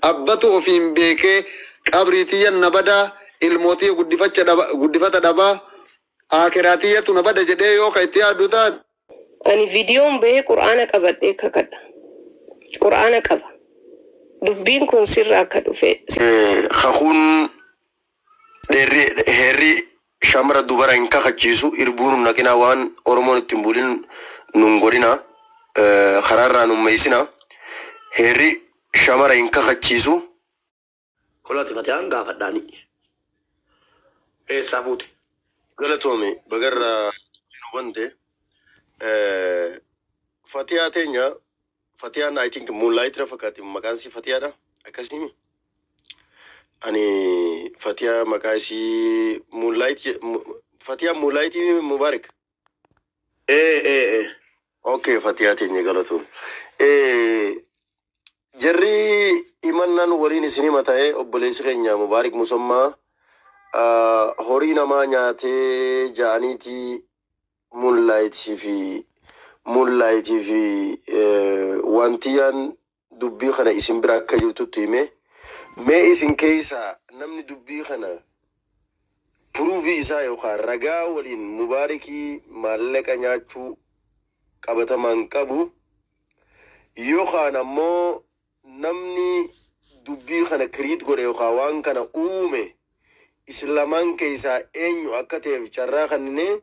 Abbatu ofiin beekee qabrii tiyyan na badaa ilmootii guddifata dhabaa akiraatiyyatu na bada jedhee yoo ka itti yaaddu taate. Ani viidiyoon bahee qur'aana qabadhee kakadha. Qur'aana qaba. Dubbiin kun sirraa akka dhufe. Kakuun dheerri heerri shamara dubara hin kakachiisu irbuu nun naqinaa waan Oromoon ittiin bulin nun godhina karaarraa nun meeysina heerri shamara hin kakachiisu. Kolati fatiyaan gaafadhaani. Eessaa fuute? Galatoome bagarraa nu bante Fatiyaa teenya Fatiyaan I think Moonlight na fakkaatti maqaan isii Fatiyaadha akkasii ani Fatiyaa maqaa isii Moonlight Fatiyaa Moonlight Mubarak. Ee ee ee. Okay Fatiyaa teenya galatoome. Jarri himannaan waliin isin hima ta'ee obboleessi keenya Mubaarik Musammaa horii namaa nyaatee ja'aniitii Moonlight fi wantiyaan dubbii kana isin bira akka jirtutti hime mee isin keessaa namni dubbii kana puruufii isaa yookaan ragaa waliin Mubaarikii maallaqa nyaachuu qabatamaan qabu yookaan ammoo namni dubbii kana kiriit godhe yookaan waan kana uume isin lamaan keessaa eenyu akka ta'eef carraa kanneen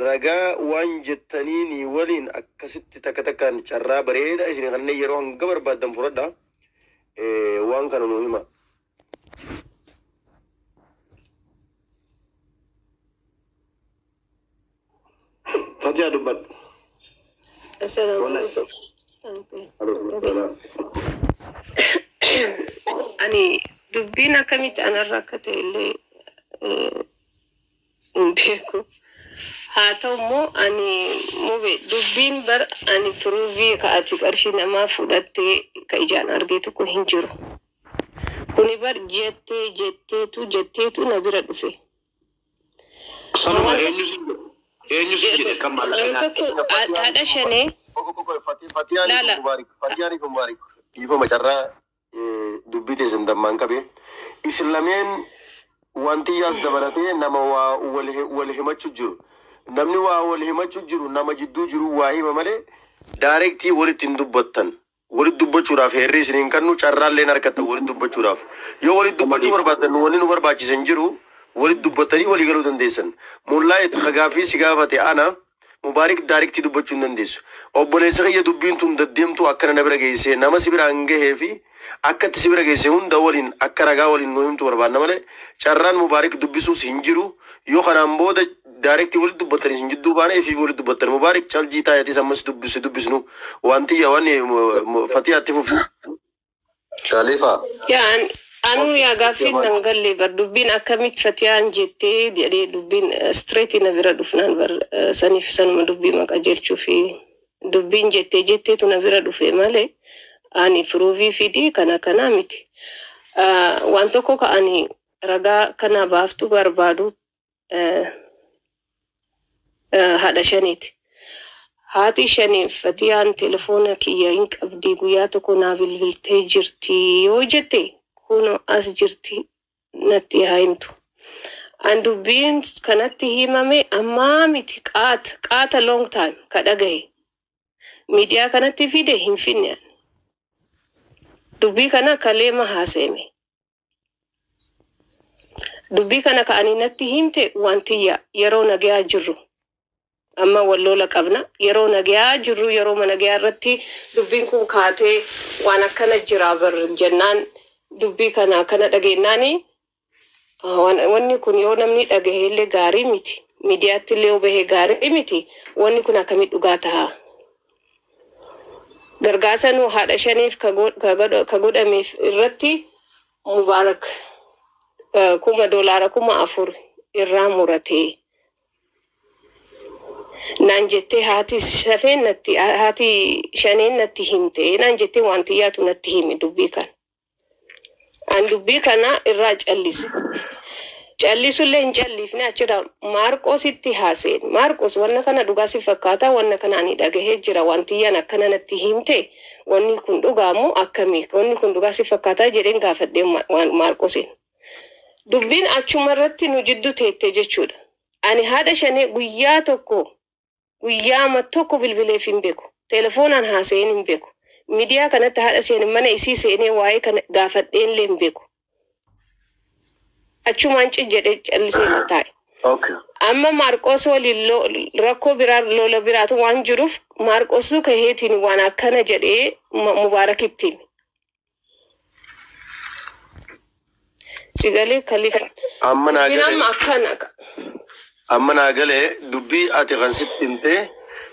ragaa waan jettanii waliin akkasitti takka takkaan carraa bareedaa isin kanneen yeroo hanga barbaaddan fudhadha waan kana nu hima. Fatiyaa dubbadhu. Assalaamu alaikum. Ani dubbiin akkamitti anarra akka ta'e illee hin beeku. Haa ta'u immoo ani mube dubbiin bar ani piruuvii ka ati qarshii namaa fudhattee ka ijaan argee tokko hin jiru. Kuni bar jettee jetteetu jetteetu na bira dhufe. Sanuma eenyu si jedhe? Eenyu si jedhe kan maallaqa nyaate? Tokko haadha shanee Fatiyaan laala. Mubaarik Fatiyaan Mubaarik dhiifama carraa dubbii teessan dammaan qabe isin lameen wantiyyaas dabalatee nama waa wal himachuu jiru namni waa wal himachuu jiru nama jidduu jiru waa hima malee daarektii walitti hin dubbattan walitti dubbachuudhaaf heerri isin hin kennu carraallee harkatta walitti dubbachuudhaaf yoo walitti dubbachuu barbaaddan wanni nu barbaachisan jiru walitti dubbattanii walii galuu dandeessan. Moonlight gaaffii si gaafate ana Mubaarik daarektii dubbachuu hin dandeessu. Obboleessa kiyya dubbiin tun deddeemtuu akkana na bira geessee nama si biraan gahee fi akka itti si bira geesse hunda waliin akka ragaa waliin nu himtu barbaanna malee carraan Mubaarik dubbisuus hin jiru. Yoo kanaan booda daarektii walitti dubbattanii isin jidduu baana ifiif walitti dubbattan Mubaarik caljii taayatis ammas dubbisu dubbisnu wanti waan Fatiyaatti fufu. Khalifa. Yaa anuu yaa gaaffiin nan galle bar dubbiin akkamitti fatiyaan jettee jedhee dubbiin straight na bira dhufnaan bar saniif sanuma dubbii maqaa jelchuu fi dubbiin jettee jetteetu na bira dhufe malee ani piruuvii fidii kana kanaa miti. Waan tokko ka ani ragaa kana baaftu barbaadu haadha shaniiti. Haati shaniif fatiyaan telefoona kiyya hin qabdi guyyaa tokko naa bilbiltee jirti yoo jette kunoo as jirti natti haa himtu. An dubbiin kanatti himame ammaa miti qaata qaata long time ka dhagahe. Miidiyaa kanatti fide hin finne ani. Dubbii kana kaleema haasa'eme. Dubbii kana ka ani natti himte wantiyya yeroo nagayaa jirru. Amma wal lola qabna yeroo nagayaa jirru yeroo nagayaa irratti dubbiin kun kaatee waan akkana jira bar jennaan dubbii kana akkana dhageenyaani wanni kun yoo namni dhagahe illee gaarii miti miidiyaatti illee yoo bahe gaarii miti wanni kun akkamitti dhugaa ta'a. Gargaarsa nu haadha shaniif ka godhameef irratti Mubaarak $4,000 irraa muratee. Naan jettee haati safeen natti haati shaneen natti himte naan jettee wantiyyaatu natti hime dubbii kana. An dubbii kana irraa callise. Callisullee hin callifne achirra Maarqoositti haaseen. Maarqos wanna kana dhugaa si fakkaata wanna kana ani dhagahee jira wantiyyaan akkana natti himte wanni kun dhugaamoo akkamii wanni kun dhugaa si fakkaataa jedheen gaafadhee Maarqosiin. Dubbiin achuma irratti nu jiddu teette jechuudha. Ani haadha shanee guyyaa tokko guyyaama tokko bilbileef hin beeku. Telefoonaan haasa'een hin beeku. Miidiyaa kanatti haadha seenee mana isii seenee waa'ee kana gaafadheen illee hin beeku. Achumaan cin jedhee callisee taa'e. Okay. Amma Maarqos waliin rakkoo biraa lola biraatu waan jiruuf Maarqosuu kaheetiin waan akkana jedhee Mubaarakitti hime. Sigalee Khalifa. Amma naa Dubbiin galee amma akkana. Amma naa galee dubbii ati kan sitti himte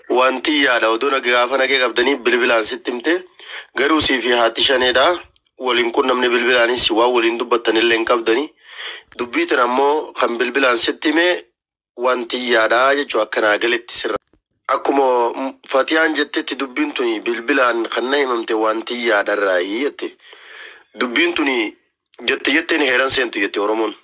wanti yaada odoo na gaafa nagee qabdanii bilbilaan sitti himte garuu sii fi haati shaneedha waliin qunnamne bilbilaanis waan waliin dubbattanillee hin qabdanii dubbii tana ammoo kan bilbilaan sitti hime wanti yaada jechuu akka naa galetti sirra. Akkuma Fatiyaan jettetti dubbiin tuni bilbilaan kan na himamte wanti yaadarraayi jette. Dubbiin tuni jette jetteen heeran seentu jette Oromoon.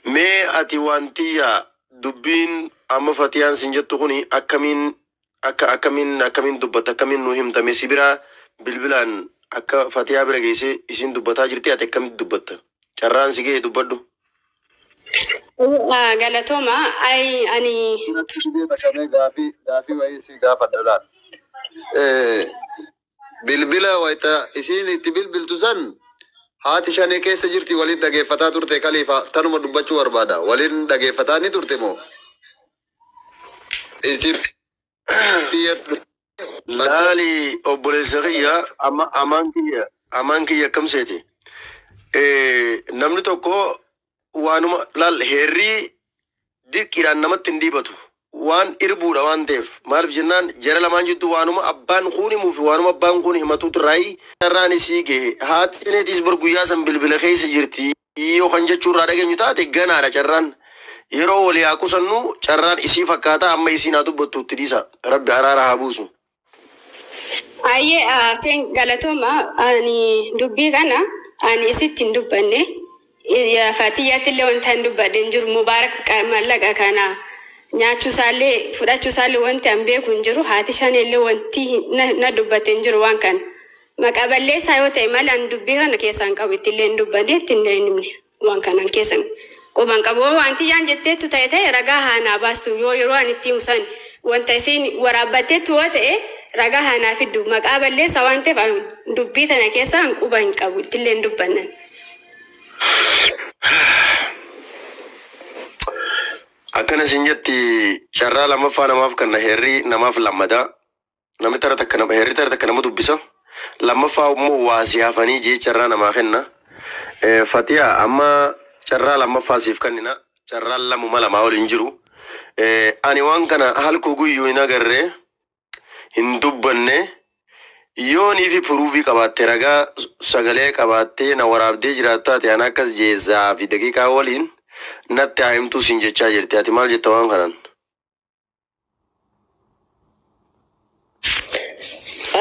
Mee ati wantiyyaa dubbiin amma Fatiyaan sin jettu kuni akkamiin akka akkamiin akkamiin dubbatta akkamiin nu himtame si biraa bilbilaan akka Fatiyaa bira geessee isin dubbataa jirti ati akkamitti dubbatta? Carraan si ga'e dubbadhu. Galatooma ay ani Gaafii wayii si gaafadha laal. Bilbila wayita isiin itti bilbiltu san haati shanee keessa jirti waliin dhageeffataa turte Khalifa tanuma dubbachuu barbaada. Waliin dhageeffataa ni turte moo? Isin Laali obboleessa kiyya amma amaan kiyya akkam seeti? Namni tokko waanuma laal heerrii dirqiidhaan namatti hin dhiibatu. Waan irbuudha waan ta'eef maaliif jennaan jara lamaan jidduu waanuma abbaan kun himuu fi waanuma abbaan kun himatuutu raayi carraan isii gahe haati neetis bar guyyaa san bilbila keessa jirti yoo kan jechuu irraa dhageenyu taate ganaadha carraan yeroo walii haa qusannu carraan isii fakkaata amma isiin haa dubbattu itti dhiisa rabbi araara haa buusu. Ayyee seen galatooma ani dubbii kana ani isitti hin dubbanne Fatiyyaatti illee wanta hin dubbadhe hin jiru Mubaarak maallaqa kana nyaachuu isaallee fudhachuu isaallee wanti an beeku hin jiru haati shanee illee wanti na dubbatte hin jiru waan kana maqaa balleessaa yoo ta'e malee an dubbii kana keessaan qabu itti illee hin dubbanne itti illee hin himne waan kanan keessan quban qabu wanti yaan jetteettu ta'e ta'e ragaa haanaa baastu yoo yeroo ani itti himu san wanta isiin waraabbatteettu yoo ta'e ragaa haanaa fiddu maqaa balleessaa waan ta'eef an dubbii tana keessaa an quba hin qabu itti illee hin dubbannan. Akkana isin jetti carraa lammaffaa namaaf kanna heerri namaaf lammadaa namni tara takka nama heerri tara takka nama dubbisa lammaffaa immoo waa siyaafanii jee carraa namaa kenna. Fatiyaa amma carraa lammaffaa siif kennina carraan lamuma lamaa ol hin jiru. Ani waan kana halkuu guyyuu hin agarree hin dubbanne yoonii fi puruufii qabaatte ragaa sagalee qabaattee na waraabdee jiraattu taate ana akkas jeessaa fi daqiiqaa waliin natti haa himtuu siin jechaa jirti ati maal jetta waan kanaan?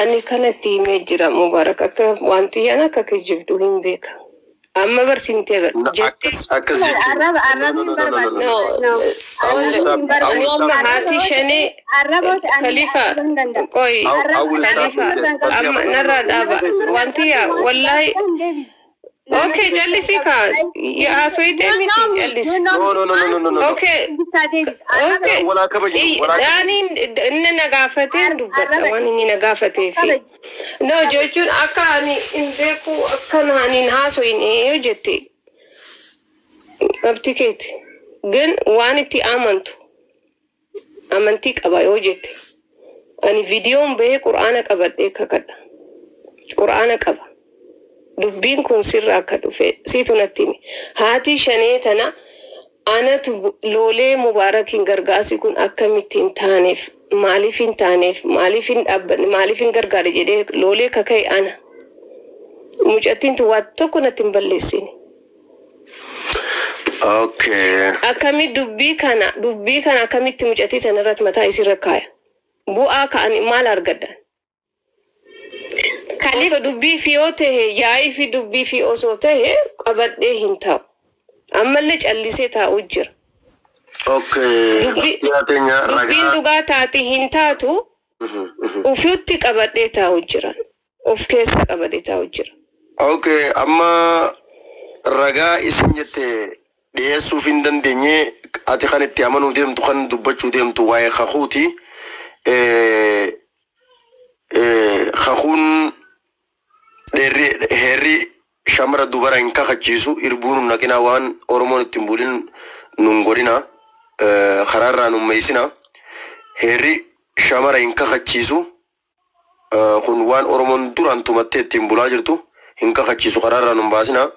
Ani kanatti himee jira Mubaarak akka wantiyyaan akka kijibdu hin beeka. Amma barsiintee jette. Akkas akkas jechuun. Arraba arrabni hin barbaadu. No, No. I will Arrabni stop. hin I ani will barbaadu. amma stop you haati there. shanee Arraba ani Khalifa arraba hin danda'u. qoy I will stop Khalifa you there. Fatiyaa amma narraa dhaaba wantiyyaa wallahi okay jallisii kaa haasofitee miti jallisi. No no no no no no no. Okay okay Walaa kabajnu walaa kabajnu. Ani inni na gaafateen dubbadha waan inni na gaafateefi. No jechuun akka ani hin beeku akkana ani hin haasoyine yoo jette abti keeti. Gan waan itti amantu amantii qaba yoo jette ani viidiyoon bahee qur'aana qabadhee kakadha. Qur'aana qaba. Dubbiin kun sirraa akka dhufe siitu natti hime. Haati shanee tana anatu loolee Mubaarakiin gargaarsi kun akkamitti hin taaneef maaliif hin taaneef maaliif hin dhaabbanne maaliif hin gargaare jedhee loolee kaka'e ana. Mucattiin tun waa tokko natti hin balleessine. Okay. Akkami dubbii kana akkamitti mucattii tana irratti mataa isirra kaaya? Bu'aa ka'an maal argaddan? Khalifa Dubbii fi yoo ta'e yaa'ii fi dubbii fi osoo ta'e qabadhee hin taa'u. Ammallee callisee taa'u jira. Okay. Yaa teenya Dubbiin ragaa. dhugaa taate hin taatu ofitti qabadhee taa'u jira. Of keessa qabadhee taa'u jira. Okay, amma ragaa isin jette dhiyeessuuf hin dandeenye ati kan itti amanuu deemtu kan dubbachuu deemtu waa'ee kakuuti. Kakuun dheerri heerri shamara dubara hin kakachiisu irbuun nun naqinaa waan Oromoon ittiin bulin nun godhina karaarraa nun meeysina heerri shamara hin kakachiisu kun waan Oromoon duraan tumattee ittiin bulaa jirtu hin kakachiisu karaarraa nun baasina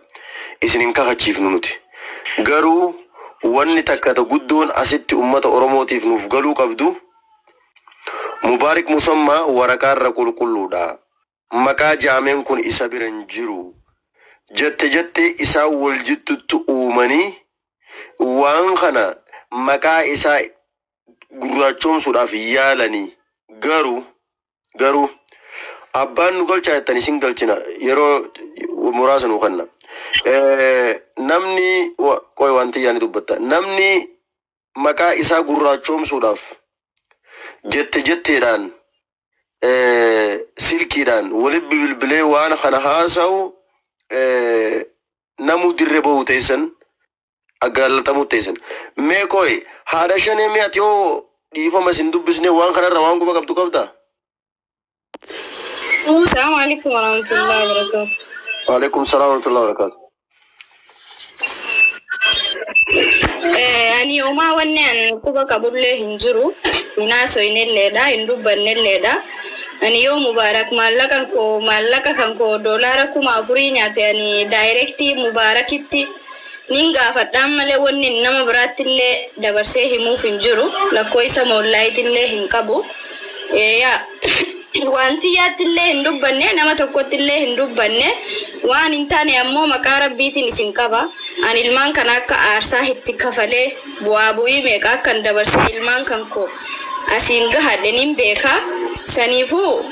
isin hin kakachiifnu nuti garuu wanni takka ta guddoon asitti ummata Oromootiif nuuf galuu qabdu Mubaarik Musammaa waraqaarra qulqulluudha. Maqaa jaameen kun isa bira hin jiru. Jette jette isaan wal jidduutti uumanii waan kana maqaa isaa gurraachoomsuudhaaf yaalanii garuu abbaan nu galchaa jettan isin galchina yeroo muraasa nu kenna. Namni qoy wanti yaani dubbatta namni maqaa isaa gurraachoomsuudhaaf jette jetteedhaan silkiidhaan walitti bilbilee waan kana haasa'u namuu dirree bahu teessan aggaalatamuu teessan. Mee qoy haadha shanee mee ati yoo dhiifama isin dubbisne waan kanarra waan quba qabdu qabdaa? Assalamu alaikum warahmatullahi wabarakatuh. Waalaikum salaam warahmatullahi wabarakatuh. Ani homaa wanni an quba qabullee hin jiru. Hin haasofnelleedha, hin dubbannelleedha. Ani yoo Mubaarak maallaqa kan koo $4,000 nyaate ani daayirektii Mubaarakitti nin gaafadhaan malee wanni nama biraattillee dabarsee himuuf hin jiru. Lakkoofsa moollaayitillee hin qabu. Yaa wanti yaattillee hin dubbanne nama tokkottillee hin dubbanne waan hin taane ammoo maqaa rabbiitiin isin qaba. Ani ilmaan kana akka aarsaa itti kafalee bu'aa bu'ii meeqa akkan dabarsee ilmaan kan koo asiin gahadhe nin beeka. Saniifuu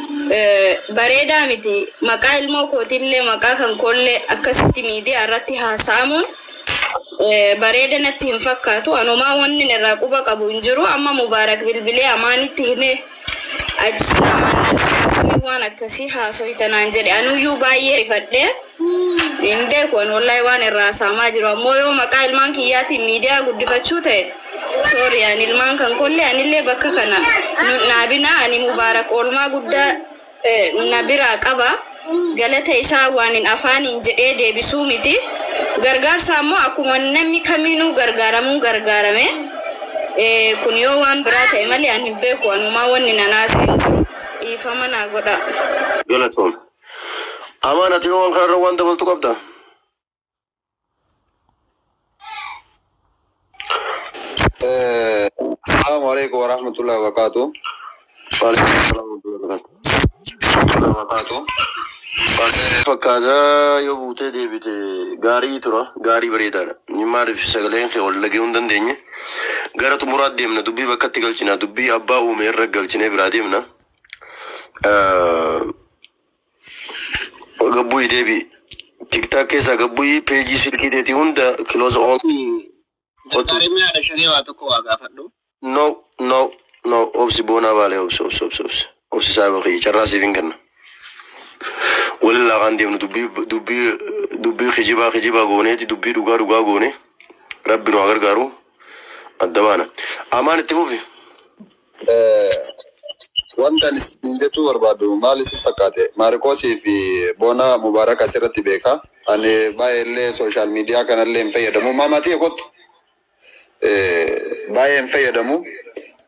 bareedaa miti maqaa ilmoo kootillee maqaa kan koollee akkasitti miidiyaa irratti haasa'amuun bareeda natti hin fakkaatu. Anumaa wanni irraa quba qabu hin jiru. Amma Mubaarak bilbilee amaanitti himee achiin amaan na waan akkasii haasofitanaan jedhe anuyyuu baay'ee rifadhee hin beeku ani wallahi waan irraa haasa'amaa jiru. Ammoo yoo maqaa ilmaan kiyyaatiin miidiyaa guddifachuu ta'e soori ani ilmaan kan kollee anillee bakka kana naabinaa ani Mubaarak oolmaa guddaa na biraa qaba. Galata isaa waan hin afaaniin jedhee deebisuu miti. Gargaarsa ammoo akkuma namni kamiinuu gargaaramuu gargaarame. Kun yoo waan biraa ta'e malee ani hin beeku anumaa wanni nanaas hin jiru. Dhiifama naa godha. Galatoom. Amaan ati yoo waan kanarra waan dabaltu qabda? Assalamu alaikum warahmatullahi wabarakatuh. Waalaikum salaam warahmatullahi wabarakatuh. Fakkaataa yoo buutee deebite gaarii tura gaarii bareedaadha. Maaliif sagaleen kee wal dhagahuu hin dandeenye gara xumuraatti deemna dubbii bakkatti galchina dubbii abbaa uume irra galchinee biraa deemna. Gabbuyi deebi tiktaak keessaa gabbuyi peejii silkii teetii hunda close all. Gargaarimni haadha shanee waa tokko waa gaafadhu. No no no obsi boonaa baalee obsi obsi obsi obsi obsi saayiba kiyya carraa siif hin kenna. Walillaa kan deemnu dubbii dubbii dubbii kijibaa kijibaa gooneeti dubbii dhugaa dhugaa goone rabbi nu haa gargaaru adda baana. Amaan itti fufi. Wanta ani isin jechuu barbaadu maal isin fakkaate Maarikoosii fi Boonaa Mubaarak asirratti beeka. Ani baay'eellee sooshaal miidiyaa kanallee hin fayyadamu. Maamaatii kottu baay'ee hin fayyadamu.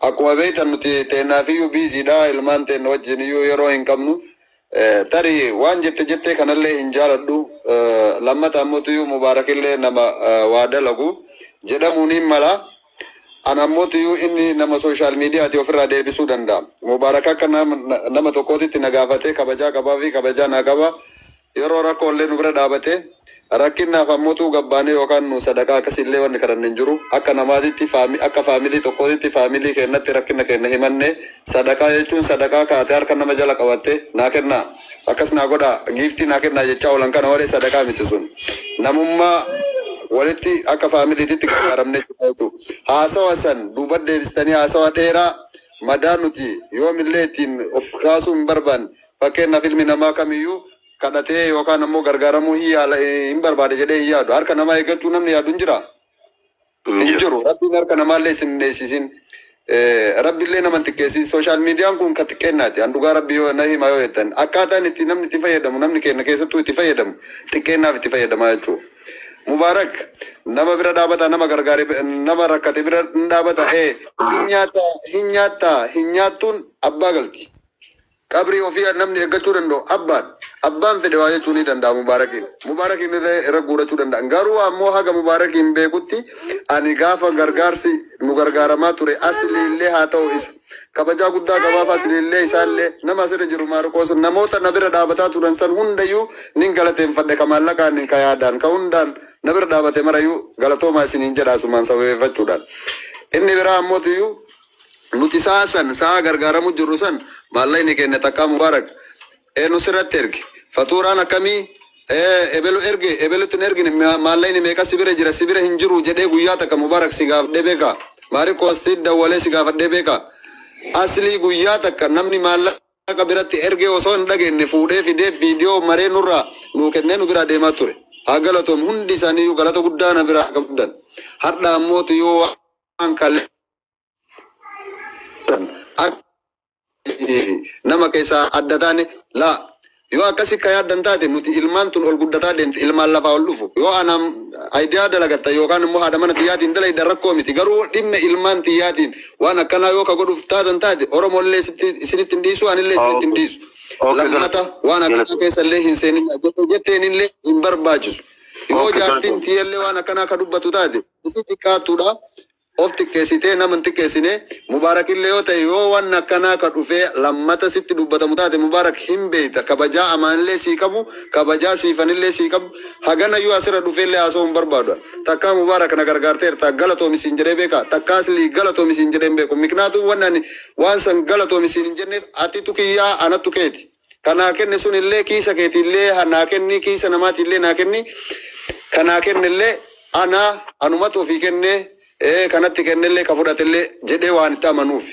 Akkuma beektan nuti teennaafiyyuu biiziidha ilmaan teenna wajjin iyyuu yeroo hin qabnu. Tarii waan jette jettee kanallee hin jaaladhu. Lammata ammoo Mubaarakillee nama waa dalagu jedhamuun hin mala. Ana ammoo inni nama sooshaal miidiyaati ofirraa deebisuu danda'a. Mubaarak akka nama tokkootitti na gaafatee kabajaa qabaa fi kabajaa naa qaba. Yeroo rakkoo illee nu bira dhaabatee rakkinnaaf ammoo gabbaanee yookaan nu sadaqaa akkasillee wanni kadhanne hin jiru. Akka namaatitti akka faamilii tokkootitti faamilii keenyatti rakkina keenya himanne sadaqaa jechuun sadaqaa kaatee harka nama jala qabattee naa kennaa. Akkas naa godhaa giiftii naa kennaa jechaa oolan kana malee sadaqaa miti sun. Namummaa Walitti akka faamiliititti gargaaramne jechuudha. Haasawa san duuba deebistanii haasawa dheeraa madaa nuti yoomillee ittiin of kaasuu hin barbaanne. Fakkeenyaaf ilmi namaa kamiyyuu kadhatee yookaan ammoo gargaaramuu hin yaala hin barbaade jedhee hin yaadu. Harka namaa eeggachuu namni yaadu hin jiraa? Hin jiru. Rabbiin harka namaallee isin hin dheessisin. Rabbiillee nama hin xiqqeessin. Sooshaal miidiyaan kun ka xiqqeennaati. An dhugaa rabbi yoo na hima yoo jettan akkaataan itti namni itti fayyadamu, namni keenya keessattuu itti fayyadamu, xiqqeennaaf itti fayyadamaa jechuudha. Mubaarak nama bira dhaabata, nama gargaare, nama rakkate bira hin dhaabata. Hin nyaata, hin nyaata, hin nyaattuun abbaa galti. Qabrii ofii namni eeggachuu danda'u abbaan. Abbaan fedhe waa jechuu ni danda'a Mubaarakiin. Mubaarakiin illee irra guurachuu danda'a. Garuu ammoo haga Mubaarakiin beekutti ani gaafa gargaarsi nu gargaaramaa ture asli illee haa ta'u isa. Kabajaa guddaa qabaaf asli illee isaallee nama asirra jiru Maarqoos namoota na bira dhaabataa turan san hundayyuu nin galateeffadhe, ka maallaqaan, ka yaadaan, ka hundaan na bira dhaabate marayyuu galatoomaa isiniin jedha asumaan sababeeffachuudhaan. Inni biraa ammootiyyuu nuti sa'a san sa'a gargaaramu jirru san maallaqni keenya takkaa Mubaarak nu sirratti erge, fatuuraan akkamii, ebelu erge, ebelutti hin ergine, maallaqni meeqa si bira jira, si bira hin jiru jedhee guyyaa takka Mubaarak si gaafadhee beeka? Maariqoos dawwalee si gaafadhee beeka? Aslii guyyaa takka namni maallaqa biratti ergee osoo hin dhageenye fuudhee fidee viidiyoo maree nurraa nuu kennee nu biraa deemaa ture. Haa galatoom, hundi isaaniiyyuu galata guddaa na biraa qabdan. Har'a ammootu yoo waan kalee nama keessaa adda taane laa yoo akkasi ka yaaddan taate, nuti ilmaan tun ol guddataa deemti, ilmaan lafaa ol dhufu yoo anaan ayidiyaa dalagatta yookaan immoo haadha mana tiyyaatiin dalayda rakkoo miti. Garuu dhimma ilmaan tiyyaatiin waan akkanaa yoo ka godhuuf taatan taate, Oromollee isinitti hin dhiisu, anillee isinitti hin dhiisu. Lammata waan akkanaa keessallee hin seenin jetteenillee hin barbaachisu. Yoo jaartiin tiyyallee waan akkanaa ka dubbatu taate isi xiqqaattuudha, of xiqqeessitee nama hin xiqqeessine. Mubaarakillee yoo ta'e, yoo waan akkanaa ka dhufee lammata sitti dubbatamu taate, Mubaarak hin beeyta, kabajaa amaanillee sii qabu, kabajaa siifanillee sii qabu, hagana yoo asirra dhufeellee haasa'uu hin barbaadu. Takkaa Mubaarak na gargaarteerta galatoomi siin jedhee beeka? Takkaa aslii galatoomi siin jedhee hin beeku. Miknaatu waan ani waan san galatoomi siin hin jenneef atitu kiyyaa anattu keeti. Kanaa kenne sun illee kiisa keetiillee naa kenni, kiisa namaatiillee naa kenni, kanaa kennellee ana anumatu ofii kennee kanatti kennellee ka fudhatellee jedhee waan itti amanuuf.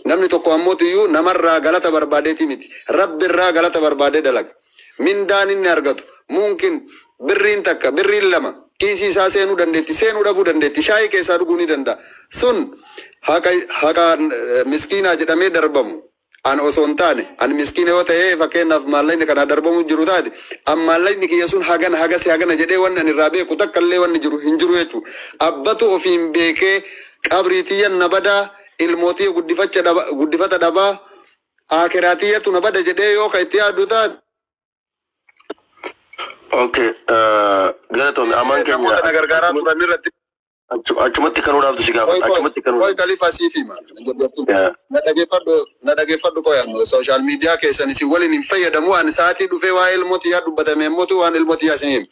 Namni tokko ammootiyyuu namarraa galata barbaadeeti miti. Rabbirraa galata barbaadee dalaga. Mindaan inni argatu mumkin birriin takka, birriin lama kiisii isaa seenuu dandeetti, seenuu dhabuu dandeetti, shaayii keessaa dhuguu ni danda'a. Sun haqa haqa miskiinaa jedhamee darbamu. An osoo hin taane, an miskiina yoo ta'e, fakkeenyaaf maallaqni kana darbamu jiru taate, an maallaqni kiyya sun hagana hagasi hagana jedhee wanni ani irraa beeku takka illee wanni jiru hin jiru jechuudha. Abbatu ofiin beekee qabrii tiyya na badaa, ilmootii guddifacha dhaba, guddifata dhabaa, akiraa tiyyatu na bada jedhee yoo ka itti yaaddu taate. Okay, galatoomi amaan keenya. Namoota na gargaaraa turan irratti. Achumatti kan dhaabdu si gaafadha. Achumatti kan Koi Khalifa siif hima. Na dhageeffadhu, na dhageeffadhu. Qoyannu social media keessan isin waliin hin fayyadamu. Ani sa'aatii dhufee waa'ee ilmoo tiyyaa dubbatame immoo waan ilmoo tiyyaa isin hima.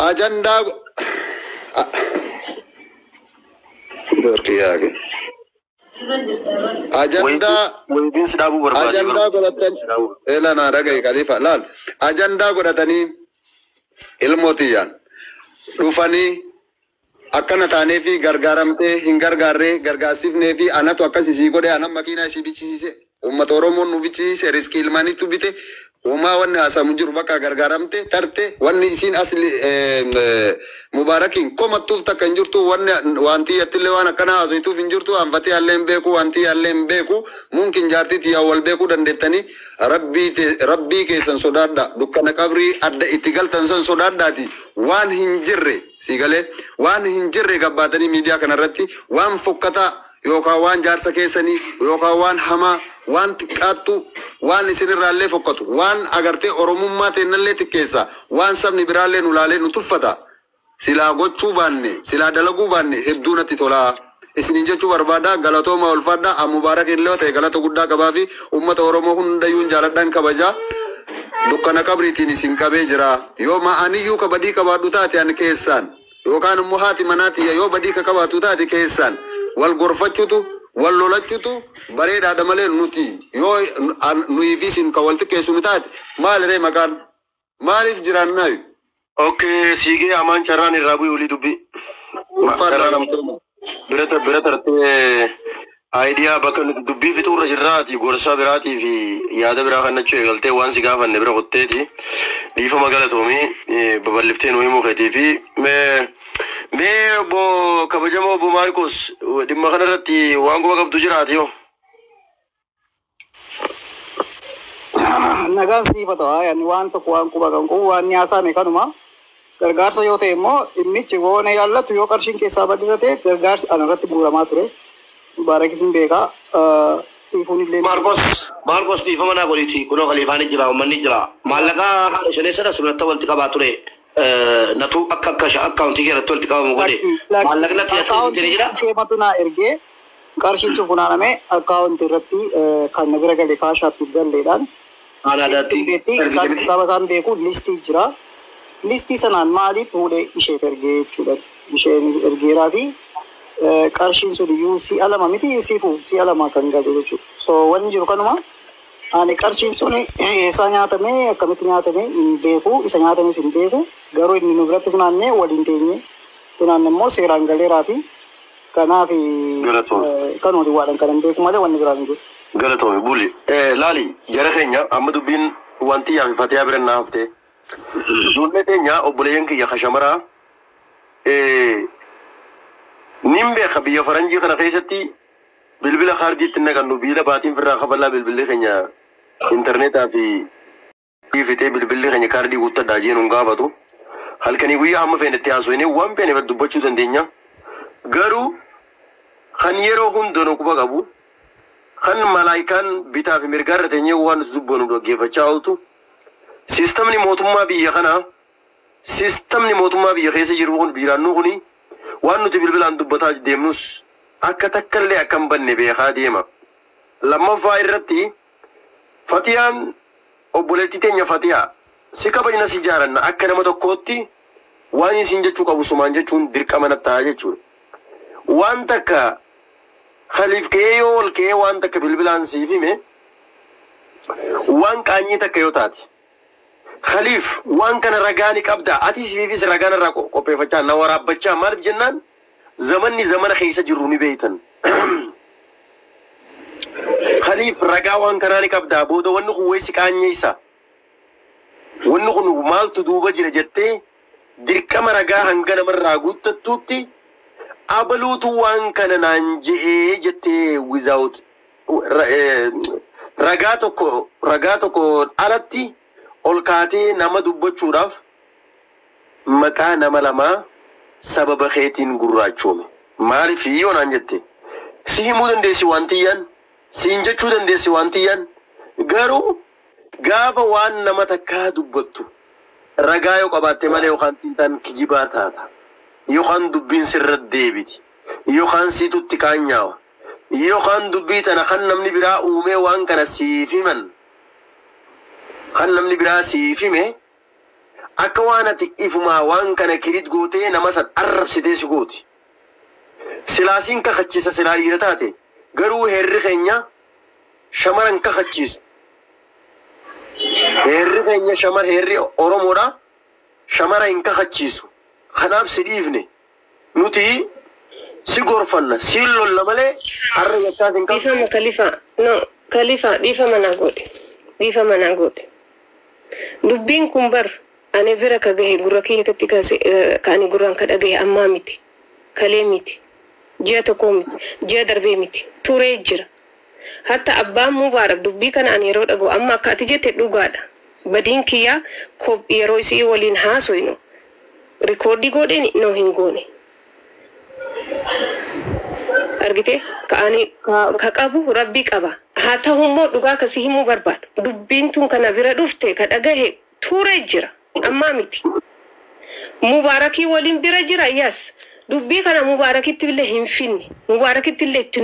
Ajandaa Dorkiyaake. Ajandaa Wayitiin si dhaabuu barbaade. Ajandaa godhatan eela naa dhagahi Khalifa, laal, ajandaa godhatanii ilmoo tiyyaan dhufanii akkana taanee fi gargaaramtee hin gargaarree gargaarsifnee fi anatu akkas isii godhe, anan makiinaa isii bichisiise, uummata Oromoon nu bichisiise, riskii ilmaaniitu bite, homaa wanni haasamu jiru bakka gargaaramte tarte. Wanni isiin asli Mubaarakiin komattuuf takka hin jirtu, wanni wanti yattillee waan akkana haasoytuuf hin jirtu. Anfatee allee hin beeku, wanti allee hin beeku. Mumkin jaartii tiyyaa wal beekuu dandeettanii. Rabbii rabbii keessan sodaadha, dukkana qabrii adda itti galtan san sodaadhaati. Waan hin jirre sii galee, waan hin jirre gabbaatanii miidiyaa kanarratti waan fokkataa yookaan waan jaarsa keessanii yookaan waan hamaa, waan xiqqaattu, waan isinirraallee fokkatu, waan agartee Oromummaa teennallee xiqqeessa, waan sabni biraallee nu laalee nu tuffata silaa gochuu baanne, silaa dalaguu baanne hedduu natti tolaa isinin jechuu barbaada. Galatooma, ulfaadha. Mubaarak illee ta'e galata guddaa qabaa fi uummata Oromoo hundayyuun jaaladhaan kabajaa. Dukkana qabriitiin isin qabee jira. Yoo ma'aniyyuu ka badii qabaadhu taate ani keessaan, yookaan immoo haati manaa yoo badii ka qabaatu taate keessaan wal gorfachuutu, wal lolachuutu bareedaadha malee nuti yoo nuyi fi isin ka wal xiqqeessu nu taate maaliree maqaan maaliif jiraannaayu? Okay, siigee amaan carraan irraa bu'e olii dubbii. Ulfaadhaa Carraan gamtooma. bira tartee aayidiyaa bakka nuti dubbii fixuurra jirraati gorsa biraatii fi yaada biraa kan nachuu eegaltee waan si gaafanne bira kotteeti. Dhiifama galatoomii babal'iftee nu himuu keetii fi mee obbo kabajamoo obbo Maarkos dhimma kanarratti waan quba qabdu jiraati yoo. Nagaan siif haa ta'u. Ani waan tokko waan quba kan qabu waan nyaasame kanuma. Gargaarsa yoo ta'e immoo dhimmichi goona ilaallatu yoo qarshiin keessaa badii ta'e gargaarsi ana irratti bu'uuramaa ture. Mubaarakis hin beekaa. Siifuun illee Maarkos Maarkos dhiifama naa godhiiti kunoo kaliifaan jira uummanni jira maallaqa haadha shanee sana sirnatti walitti qabaa ture natu akka akka akkaawuntii keessatti walitti qabamu godhe maallaqni natti natti ni jira. Akkaawuntii naa ergee qarshiin sun funaaname akkaawuntii irratti kan na bira gale kaashaatti zalleedhaan. Haala addaatti Isaan saba isaan beeku listii jira. Listii sanaan maaliif fuudhee isheef ergee jechuudha. Isheen ergeeraa fi qarshiin sun iyyuu si'a lama miti siifuu si'a lama kan gale jechuudha. So wanni jiru kanuma ani qarshiin sun eessaa nyaatamee akkamitti nyaatamee hin beeku isa nyaatames hin beeku garuu inni nu biratti funaannee waliin teenye funaanne immoo seeraan galeeraa fi kanaaf Galatoome. kan walii waadhan kan hin beeku malee wanni biraan hin jiru. Galatoome buli. Laali jara keenya amma dubbiin wanti yaa fi fatiyaa bira naa haftee. Ijoollee teenya obboleeyyan kiyya kashamaraa nin beeka biyya faranjii kana keessatti bilbila kaardiitti naqannu biila baatiin firraa kafallaa bilbilli keenya intarneetaa fi fitee bilbilli keenya kaardii guuttadhaa jeen hun gaafatu. Halkanii guyyaa hamma feene itti haasofnee waan feene dubbachuu dandeenya. Garuu kan yeroo hunda nu quba qabu kan malaayikaan bitaa fi mirgaa irra teenyee waan nuti dubbannu dhaggeeffachaa ooltu. Siistamni mootummaa biyya kanaa siistamni mootummaa biyya keessa jiru kun biiraannuu kuni waan nuti bilbilaan dubbataa deemnus akka takkallee akka hin banne beekaa deema. Lammaffaa irratti Fatiyaan obboleettii teenya Fatiyaa si kabajna si jaalanna akka nama tokkootti waan isin jechuu qabu sumaan jechuun dirqama natti ta'a jechuudha. Waan takka khaliif ka'ee yoo ol ka'ee waan takka bilbilaan siif hime waan qaanyii takka yoo taate. Khaliif waan kana ragaa ni qabda ati siifis ragaa narraa qopheeffachaa na waraabbachaa maaliif jennaan zamanni zamana keessa jirru ni beeytan. Khaliif ragaa waan kanaa ni qabda booda wanni kun weessi qaanyeessa. Wanni kun maaltu duuba jira jettee dirqama ragaa hanga namarraa guuttattuutti abaluutu waan kana naan je'ee jettee without ragaa tokko alatti ol kaatee nama dubbachuudhaaf maqaa nama lamaa sababa keetiin gurraachoome. Maaliif yoo naan jette si himuu dandeessi waan tiyyaan siin jechuu dandeessi waan tiyyaan garuu gaafa waan nama takkaa dubbattu ragaa yoo qabaatte malee yookaan xiinxaan kijibaa taata yookaan dubbiin sirra deebiti yookaan siitutti kaanyaawa yookaan dubbii tana kan namni biraa uumee waan kana siif himan kan namni biraa siif hime akka waan ati ifumaa waan kana kirit gootee nama san arrabsitee si gooti. Silaasiin kakachiisa silaa dhiira taate garuu heerri keenya shamaran kakachiisu. Heerri keenya shamar heerri Oromoodha shamara hin kakachiisu. Kanaaf si dhiifne nuti si gorfanna si lolla malee har'a yakkaas hin qabnu. Dhiifama Khalifa. No, Khalifa dhiifama naa godhe. Dhiifama naa godhe. Dubbiin kun bar ani bira ka gahe gurra kiyya katti kaase ka ani gurraan ka dhagahe ammaa miti. Kalee miti. Ji'a tokkoo miti. Ji'a darbee miti. Turee jira. Hatta abbaan Mubaarak dubbii kana ani yeroo dhaga'u amma akka ati jette dhugaadha. Badiin kiyyaa yeroo isii waliin haasoynu rikoordii godheen no hin goone. Argite ka ani ka qabu rabbii qaba. Haa ta'u immoo dhugaa akkasii himuu barbaadu. Dubbiin tun kana bira dhufte ka dhagahe turee jira. Ammaa miti. Mubaarakii waliin bira jira yes. Dubbii kana Mubaarakitti illee hin finne. Mubaarakitti illee itti